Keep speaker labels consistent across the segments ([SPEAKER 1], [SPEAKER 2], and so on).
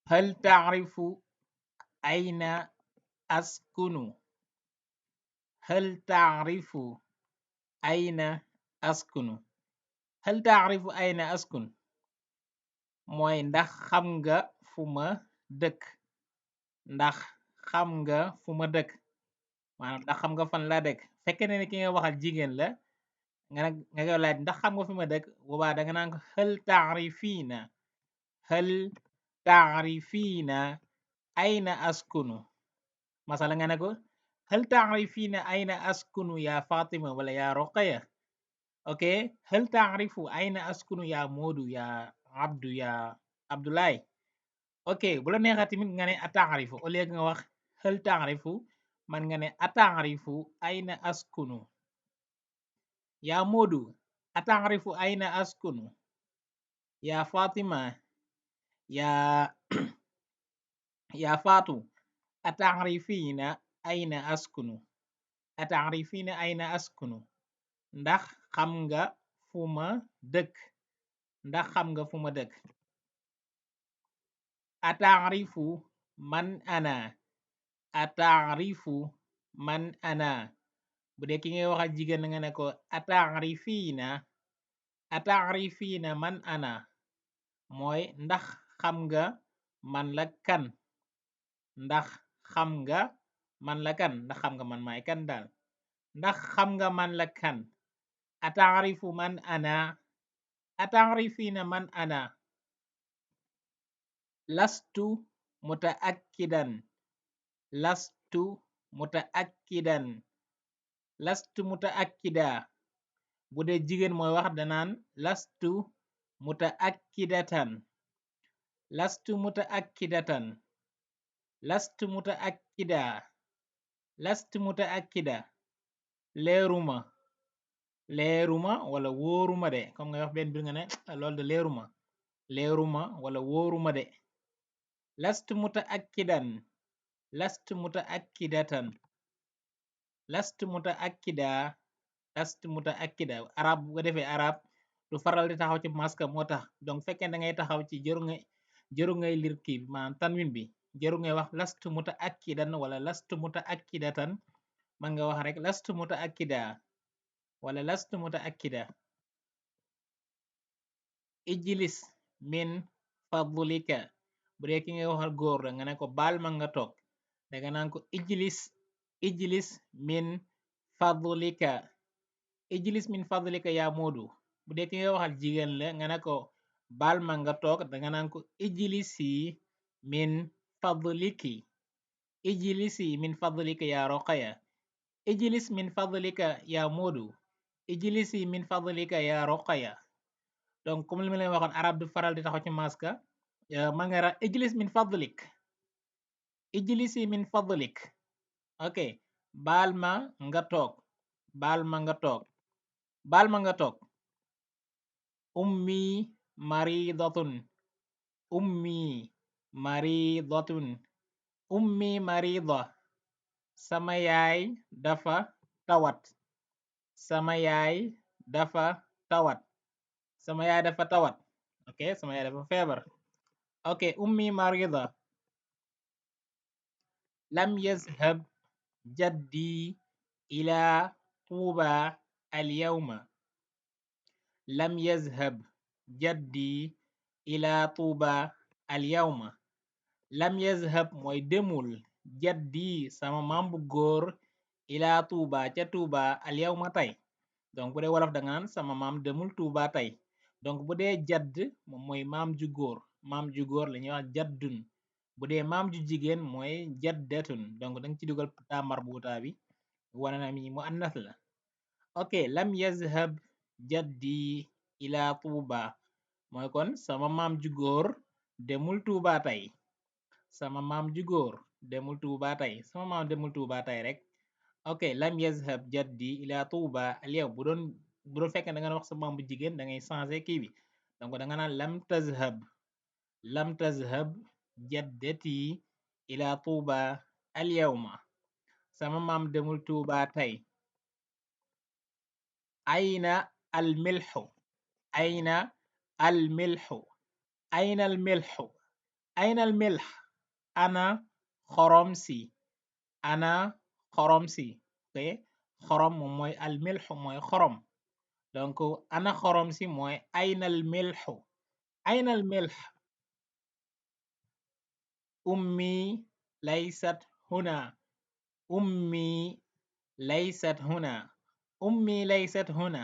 [SPEAKER 1] هل تعرف أين أسكن؟ هل تعرف أين أسكن؟ هل تعرف أين أسكن mooy ndax xam nga fu ma dëkk ndax xam nga fu ma dëkk maanaam ndax xam nga fan laa dëkk fekkee ne ki nga waxal jigéen la nga koy laaj ndax xam nga fi ma dëkk boobaa da nga naan ko hal taarifiina hal taarifiina ayna askunu masala nga ne ko hal taarifiina ayna askunu yaa Fatima wala yaa Roqaya ok hal taarifu ayna askunu yaa Moodu yaa Abdu yaa Abdoulaye ok bu la neexee tamit nga ne ataarifu au lieu nga wax hal taarifu man nga ne ataarifu ayna askunu yaa Moodu ataarifu ayna askunu yaa Fatima yaa yaa Faatu ataarifiina ayna askunu ataarifiina ayna askunu ndax xam nga fu ma dëkk ndax xam nga fu ma dëkk ataarifu man ana ataarifu man ana bu dee ki ngay waxal jigéen nga ne ko ataarifiina man ana mooy ndax xam nga man la kan ndax xam nga man la kan ndax xam nga man maay kan daal ndax xam nga man la kan ataarifu man ana ataarifiina man ana lastu mutaakkidan lastu mutaakkidan lastu mutaakkida bu dee jigéen mooy wax danaan lastu mutaakkidatan lastu mutaakkidatan lastu mutaakkida lastu mutaakkida leeruma leeruma wala wóoruma de comme nga wax benn bir nga ne loolu de leeruma wala wóoruma de lastu mutaakkidan lastu mutaakkidatan lastu mutaakkida lastu mutaakkida arab bu ko defee arab du faral di taxaw ci maska moo tax donc fekkee da ngay taxaw ci jëru ngay lir kii bi maanaam tanwin bi jëru ngay wax lastu mutaakkidan wala lastu mutaakkidatan man nga wax rek lastu mutaakkida wala lastu mutaakkida ijlis min fadlika bu dee ki ngay waxal góor la nga ne ko baal ma nga toog danga naan ko ijlis min fadlika ijlis min fadlika yaa Moodu bu dee ki ngay waxal jigéen la nga ne ko baal ma nga toog danga naan ko ijlisi min fadliki ijlisi min fadlika yaa Roqaya ijlis min fadlika yaa Moodu ijlisi min fadlika yaa Roqaya donc comme li ma leen waxoon arab du faral di taxaw ci maska ma nga ra ijlis min fadlik ijlisi min fadlik ok baal ma nga toog baal ma nga toog baal ma nga toog ummi maridatun ummi maridatun ummi marida sama yaay dafa tawat sama yaay dafa tawat sama yaay dafa tawat ok sama yaay dafa feebar ok ummi marida lam yazhab jaddi ila tuuba al yawma lam yazhab jaddi ila tuuba al yawma lam yazhab mooy demul jaddi sama maam bu góor ila tuuba ca tuuba al yawma tey donc bu dee wolof da nga naan sama maam demul tuuba tey donc bu dee jadd moom mooy maam ju góor la ñuy wax jaddun bu dee maam ju jigéen mooy jaddatun donc danga ci dugal taa marbuuta bi wana na mi mu annas la ok lam yazhab jaddi ila tuuba mooy kon sama maam ju góor demul tuuba tey sama maam ju góor demul tuuba tey sama maam demul tuuba tey rek ok lam yazhab jaddi ila tuuba al yawm bu doon fekkee da nga wax sa maam bu jigéen da ngay changer kii bi donc da nga naan lam tazhab jaddati ila tuuba al yawma sama maam demul tuuba tey ayna al milxu ayna al milxu ayna al milxu aynal milh ana xorom si ana xorom si ok xorom moom mooy al milh mooy xorom donc ana xorom si mooy aynal milhu aynal milh ummi laysat huna ummi laysat huna ummi laysat huna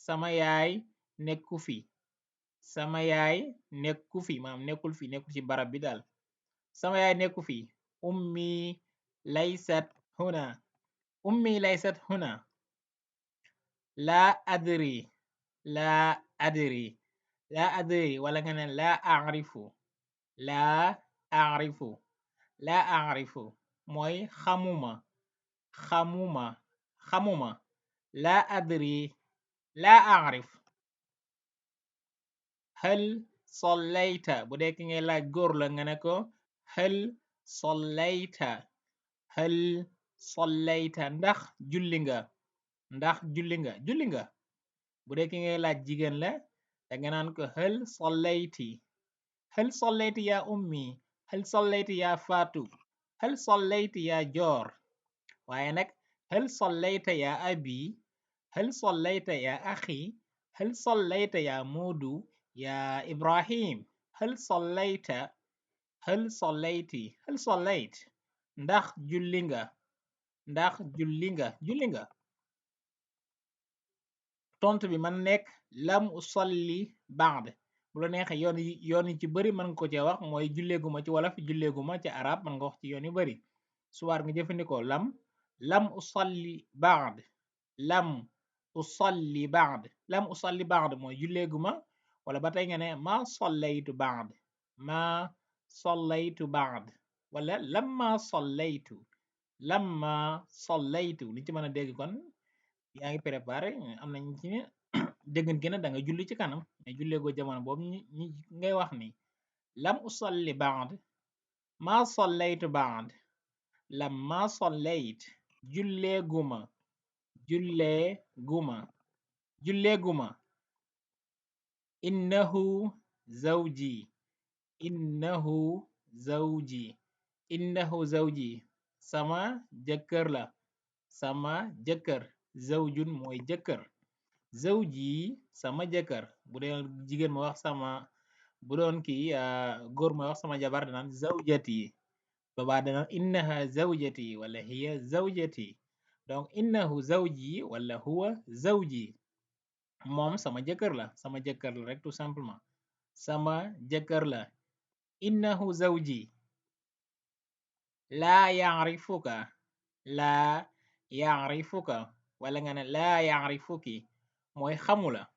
[SPEAKER 1] sama yaay nekku fi sama yaay nekku fi maanaam nekkul ci barab bi daal sama yaay nekku fi ummi laysat huna ummi laysat huna laa adri laa adri laa adri wala nga ne laa arifu laa arifu laa arifu mooy xamuma laa adri laa arif hal sollayta bu dee ki ngay laaj góor la nga ne ko hal sollayta hal sollayta ndax julli nga ndax julli nga bu dee ki ngay laaj jigéen la danga naan ko hal sollayti hal sollayti yaa ummi hal sollayti yaa faatu hal sollayti yaa joor waaye nag hal sollayta yaa abi hal sollayta yaa axi hal sollayta yaa muudu yaa ibrahim hal sollayta hal sollayti hal sollayt ndax julli nga ndax julli nga tontu bi man nekk lam usalli ba'd bu la neexee yoon yi ci bëri mën nga ko cee wax mooy julleeguma ci wolof julleeguma ci arab mën nga wax ci yoon yu bëri suwaar nga jëfandikoo lam usalli ba'd lam usalli ba'd lam usalli ba'd mooy julleeguma wala ba tey nga ne ma sallaytu ba'd ma sallaytu ba'd wala lamma sallaytu li ci mën a dégg kon yaa ngi préparé am nañ ci ne déggan gi ne da nga julli ci kanam mais julleegoo jamono boobu ñi ngay wax ni lam usalli ba'd ma sallaytu ba'd lamma sallayt julleeguma innahu zawji innahu zawji sama jëkkër la sama jëkkër zawjun mooy jëkkër zawji sama jëkkër bu dee jigéen ma wax sama bu doon kii góor ma wax sama jabar danaan zawjati boobaa danaan innaha zawjati wala hiya zawjati donc innahu zawji wala huwa zawji moom sama jëkkër la rek tout simplement sama jëkkër la innahu zawji laa ya'rifuka wala nga ne laa ya'rifuki mooy xamula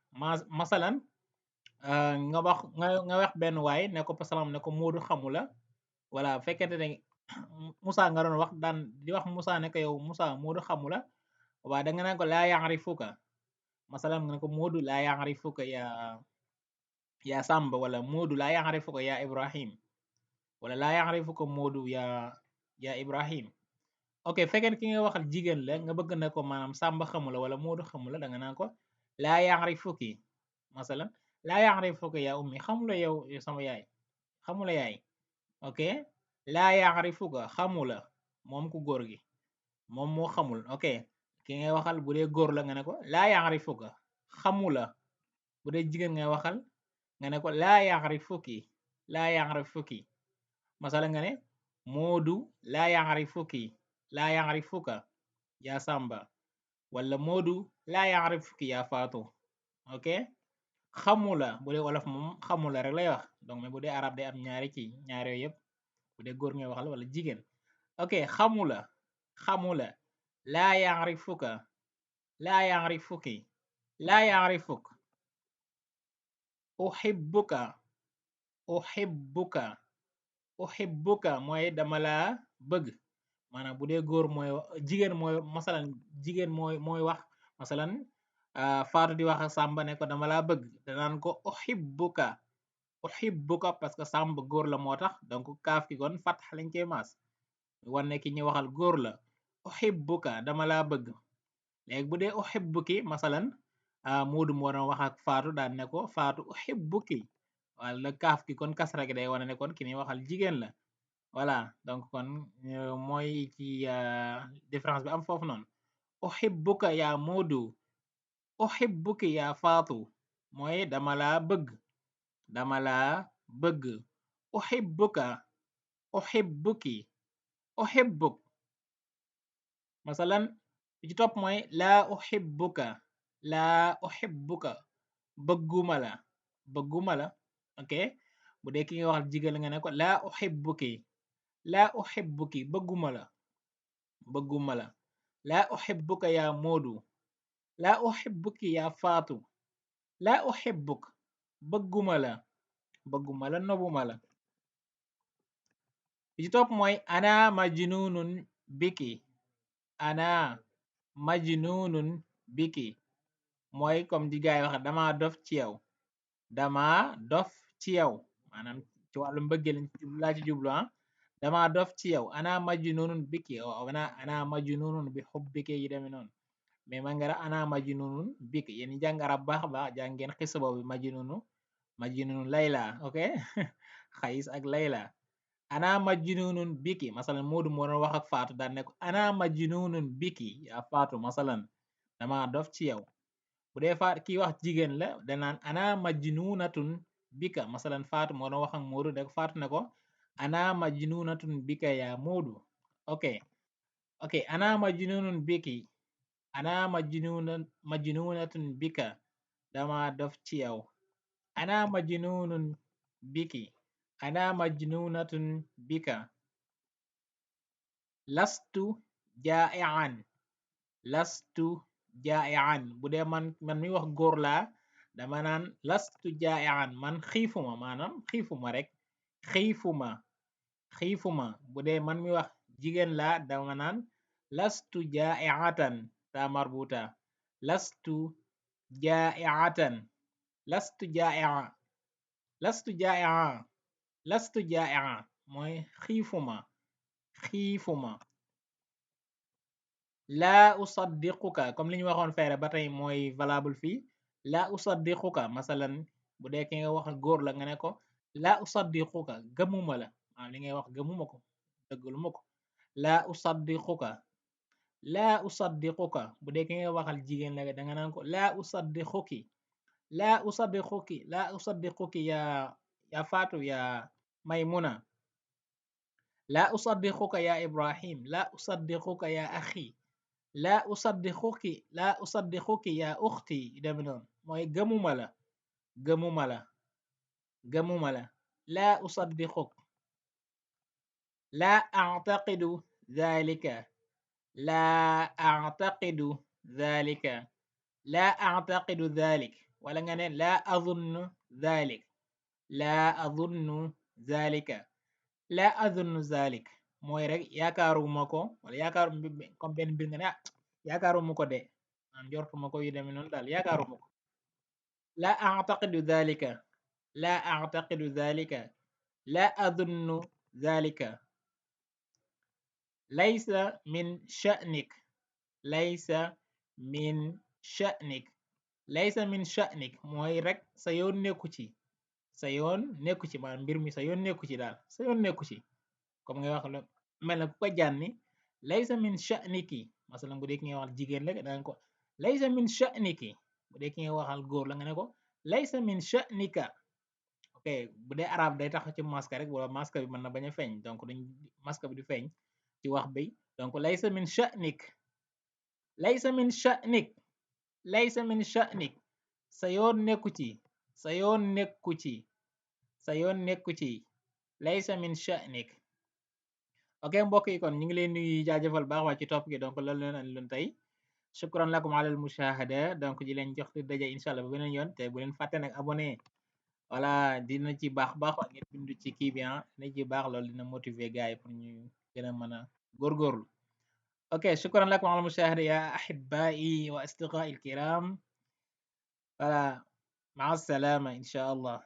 [SPEAKER 1] masalan nga wax benn waay ne ko pasalam ne ko Moodu xamula wala fekkente ne Musa nga doon wax daan di wax Musa ne ko yow Musa Moodu xamula waa da nga ne ko laa ya'rifuka masalan nga ne ko Moodu laa ya'rifuka yaa Samba wala Moodu laa ya'rifuka yaa Ibrahim wala laa ya'rifuka Moodu yaa Ibrahim ok fekkee ki nga waxal jigéen la nga bëgg na ko maanaam Samba xamula wala Moodu xamula da nga naan ko laa ya'rifuki masalan laa ya'rifuka yaa ummi xamula yow sama yaay xamula yaay ok laa ya'rifuka xamula moom ku góor gi moom moo xamul ok ki ngay waxal bu dee góor la nga ne ko laa ya'rifuka xamula bu dee jigéen ngay waxal nga ne ko laa ya'rifuki masala nga ne Moodu laa ya'rifuka yaa Samba wala Moodu laa ya'rifuki yaa Faatu ok xamula bu dee wolof moom xamula rek lay wax donc mais bu dee arab day am ñaari yooyu yëpp bu dee góor ngay waxal wala jigéen ok xamula laa ya'rifuki laa ya'rifuk uhibbuka mooy dama laa bëgg maanaam bu dee góor mooy jigéen mooy masalan jigéen mooy wax masalan Faatu di wax ak Samba ne ko dama laa bëgg danaan ko uhibbuka parce que Samba góor la moo tax donc kaaf ki kon fat lañ koy maas wane ki ñu waxal góor la uhibbuka dama laa bëgg léegi bu dee uhibbuki masalan Moodu moo doon wax ak Faatu daan ne ko Faatu uhibbuki wala kaaf gi kon kasra gi day wane ne kon ki ni waxal jigéen la voilà donc kon mooy ci différence bi am foofu noonu uhibbuka yaa Moodu uhibbuki yaa Faatu mooy dama laa bëgg dama laa bëgg uhibbuka uhibbuki uhibbuk masalan bi ci topp mooy laa uhibbuka bëgguma la bëgguma la ok bu dee ki nga waxal jigéen la nga ne ko laa uhibbuki bëgguma la bëgguma la laa uhibbuka yaa Moodu laa uhibbuki yaa Faatu laa uhibbuk bëgguma la bëgguma la nobuma la bi ci topp mooy ana majnunun biki ana majnunun biki mooy comme di gaay wax dama dof ci yow dama dof ci yow maanaam ci wàllu mbëggeel laa ci jublu dama dof ci yow ana majnunun biki ana majnunun bi hubbiki yi demee noonu mais man nga ana majnunun biki yéen ñi jàng arab baax baax jàng ngeen xisa boobu majnunu layla ok xayis ak layla ana majnunun biki masalan Moodu moo doon wax ak Faatu daan ne ko ana majnunun biki yaa Faatu masalan dama dof ci yow bu dee Faatu kii wax jigéen la danaan ana majnunatun bika masalan Faatu moo doon wax ak Moodu de Faatu ne ko ana majnunatun bika yaa Moodu ok ana majnunun biki ana majnunatun bika dama dof ci yow ana majnunun biki ana majnunatun bika lastu jaa'ian lastu jaa'ian bu dee man mi wax góor laa dama naan lastu jaa'ian man xiifuma maanaam xiifuma rek xiifuma bu dee man mi wax jigéen laa dama naan lastu jaa'iatan ta marbuta lastu jaa'iatan lastu jaa'i'a lastu jaa'i'a lastu jaa'i'a mooy xiifuma laa usaddiquka comme li ñu waxoon feere ba tey mooy valable fii laa usaddiquka masalan bu dee ki nga wax góor la nga ne ko laa usaddiquka gëmuma la li ngay wax gëmuma ko dëggaluma ko laa usaddiquka bu dee ki nga waxal jigéen la da nga naan ko laa usaddiquki yaa Faatu yaa Maymuna laa usaddiquka yaa Ibrahim laa usaddiquka yaa axi laa usaddiquki yaa uxti deme noonu mooy gëmuma la laa usaddiquk laa a'taqidu dhalika laa a'taqidu dhalik wala nga ne laa adunnu dhalika laa adunnu dhalik mooy rek yaakaaruma ko wala yaakaaru comme benn mbir nga ne yaakaaruma ko de njortuma ko yu demee noonu daal yaakaaruma ko laa a'taqidu dhalika laa adunnu dhalika laysa min sha'nik mooy rek sa yoon nekku ci maanaam mbir mi sa yoon nekku ci daal sa yoon nekku ci comme nga wax la mel na ku ko jànni laysa min sha'niki masalan bu dee ki nga waxal jigéen la danga ko laysa min sha'niki bu dee ki nga waxal góor la nga ne ko laysa min sha'nika ok bu dee arab day tax ci maska rek wala maska bi mën na bañ a feeñ donc dañ maska bi di feeñ ci wax bi donc laysa min sha'nik sa yoon nekku ci laysa min sha'nik ok mbokk yi kon ñu ngi leen nuyu jaajëfal baax waa ci topp gi donc loolu leen andi loon tey shukran lakum ala al mushahada donc di leen jox daje incha allah ba beneen yoon te bu leen fàtte nag abonné voilà dina ci baax waa ngeen bindu ci kii bi dina ci baax loolu dina motiver gars yi pour ñu gën a mën a góorgóorlu ok shukran lakum ala al mushahada ya ahibai wa asdiqai al kiram voilà maa salama incha allah